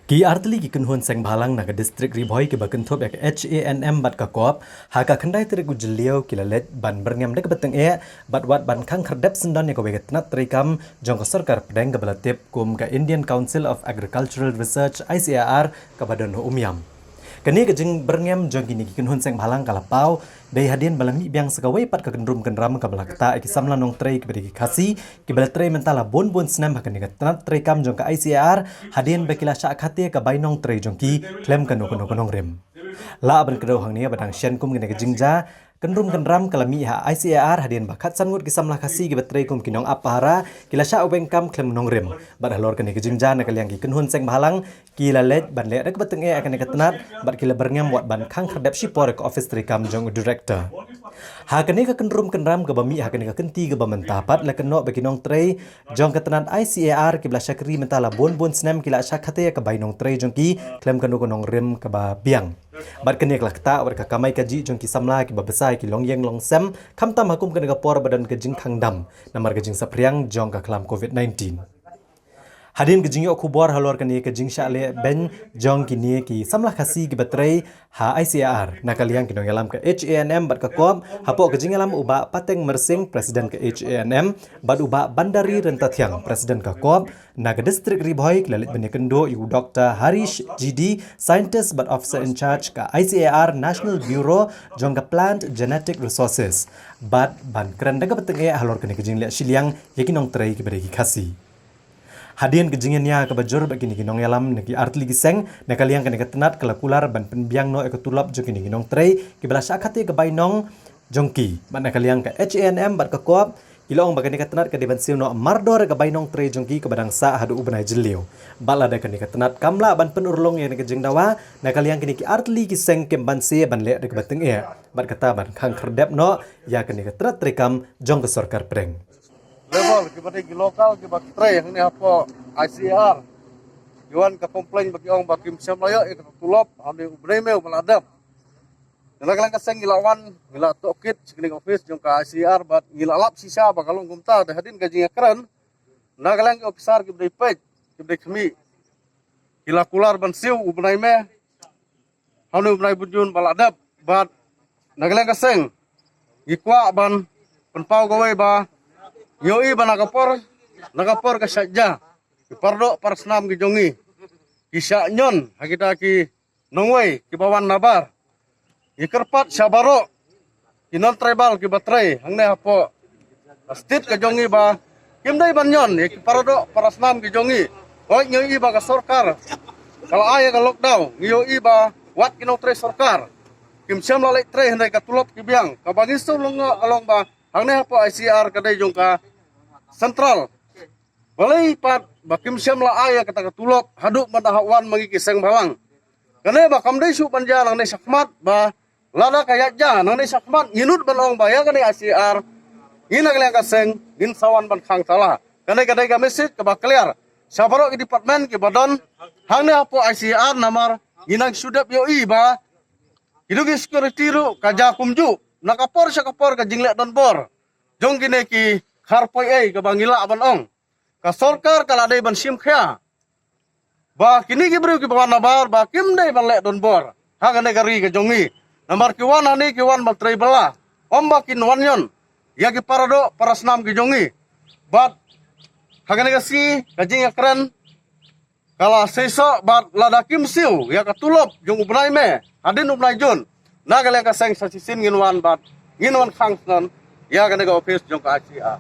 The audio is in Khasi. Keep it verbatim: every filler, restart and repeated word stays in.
Ki artylli ki kynhun seng bhalang na ka district Ri Bhoi kiba kynthup ïa ka H A N M bad ka KOPP, ha ka khyndai tarik u Jylliew ki la leit ban byrngem da kaba tyngeh bad wat ban khang khyrdep syndon ïa kawei ka tnat treikam jong ka sorkar pdeng kaba la tip kum ka Indian Council of Agricultural Research, I C A R, kaba don ha Umiam. Kane ka jingbyrngem jong kine ki kynhun seng bhalang ka la paw dei hadien ba la mih biang sa kawei pat ka kynrum kynram kaba la ktah ïa ki samla nongtrei kiba dei ki Khasi kiba la trei mynta la bun bun snem ha kane ka tnat treikam jong ka I C A R, hadien ba ki la shah khate ka bai nongtrei jong ki khlem kano kano ka nongrim. Lah ban kdew hangne ba dang shen kum kane ka jingjia kynrum kynram ka la mih ha I C A R hadien ba khatsan ngut ki samla Khasi kiba trei kum ki nongap pahara ki la shah weng kam khlem nongrim. Bad halor kane ka jingjia na ka liang ki kynhun seng bhalang ki la leit ban leh da kaba tyngeh ïa kane ka tnat bad ki la byrngem wat ban khang khyrdep shipor ïa ka ophis treikam jong u director. Ha kane ka kynrum kynram kaba mih ha kane ka kynti kaba mynta pat la kynnoh ba ki nongtrei jong ka tnat I C A R kiba la shakri mynta la bun bun snem ki la shah khate ïa ka bai nongtrei jong ki khlem kano ka nongrim kaba biang. Bad kane ka la ktah wat ka kamai kajih jong ki samla kiba bsa ïa ki longïing longsem, khamtam ha kum kane ka por ba don ka jingkhang dam namar ka jingsaphriang jong ka khlam covid nineteen. Hadien ka jingïoh khubor halor kane ka jingshah leh beiñ jong kine ki samla Khasi kiba trei ha I C A R, na ka liang ki nongïalam ka H A N M bad ka KOPP, hapoh ka jingïalam u Bah Pateng Myrsing, President ka H A N M, bad u Bah Bandari Ryntathiang, President ka KOPP, na ka district Ri Bhoi ki la leit ban ïakynduh ïa u Doctor Harish G D, Scientist bad Officer in Charge ka I C A R National Bureau jong ka Plant Genetic Resources, bad ban kren da kaba tyngeh halor kane ka jingleh shiliang ïa ki nongtrei kiba dei ki Khasi. Hadien ka jingïania kaba jur bad kine ki nongïalam na ki artylli ki seng, na ka liang kane ka tnat ka la kular ban pynbiang noh ïa ka tulop jong kine ki nongtrei kiba la shah khate ka bai nong jong ki. Bad na ka liang ka H A N M bad ka KOPP ki la ong ba kane ka tnat ka dei ban siew noh mardor ïa ka bai nongtrei jong ki kaba dang sah haduh u bnai Jylliew. Bad lada kane ka tnat kam lah ban pynurlong ïa kane ka jingdawa, na ka liang kine ki artylli ki seng kim banse ban leh da kaba tyngeh bad kata ban khang khyrdep noh ïa kane ka tnat treikam jong ka sorkar pdeng. Level kiba dei ki local kiba trei hangne hapoh I C A R, ki wan ka complain ba ki ong ba kim shym la ïoh ïa ka tulop hangne u bnai May ba la dep. Na ka liang ka seng ngi la wan, ngi la tohkit sha kane ka office jong ka I C A R bad ngi la lap shisha ba ka long kumta. Te hadien ka jingïakren na ka liang ki officer kiba dei peit, kiba dei khmih, ki la kular ban siew u bnai May hangne u bnai June ba la dep. Bad na ka liang ka seng ngi kwah ban pynpaw kawei ba ngi ïohi ba na ka por, na ka por ka shah jia, ki paradoh parasnam ki jong ngi ki shah ñion ha kita ki nongwei kiba wan nabar. Ngi kyrpad sha baroh ki non-tribal kiba trei hangne hapoh state ka jong ngi ba kim dei ban ñion ïa ki paradoh parasnam ki jong ngi. Hooid, ngi ïohi ba ka sorkar ka la ai ïa ka lockdown, ngi ïohi ba wat ki nongtrei sorkar kim shym la leit trei hynrei ka tulop ki biang. Kaba ngi sngewlyngngoh ka long ba hangne hapoh I C A R ka dei jong ka central, balei pat ba kim shym la ai ïa kata ka tulop haduh mynta ha wan ma ngi ki seng bhalang? Kane ba kam dei shuh ban jia nangne shakhmat, ba lada ka ïaid jia nangne shakhmat ngi nud ban ong ba ïa kane I C A R ngi na ka liang ka seng ngin sa wan ban khang sala. Kane ka dei ka message kaba clear sha baroh ki department kiba don hangne hapoh I C A R, namar ngi nang shu dep ïohi ba kito ki security ruh ka jia kumjuh. Na ka por sha ka por ka jingleh donbor jong kine ki kharpoi ei kaba ngi lah ban ong ka sorkar ka la dei ban shim khia ba kine ki briew kiba wan nabar ba kim dei ban leh donbor ha kane ka ri ka jong ngi. Namar ki wan hangne ki wan ban trei bylla, ym ba kin wan ñion ïa ki paradoh parasnam ki jong ngi. Bad ha kane ka sngi ka jingïakren ka la seisoh bad lada kim siew ïa ka tulop jong u bnai May hadien u bnai June, na ka liang ka seng sa shisien ngin wan bad ngin wan khang syndon ïa kane ka office jong ka I C A R.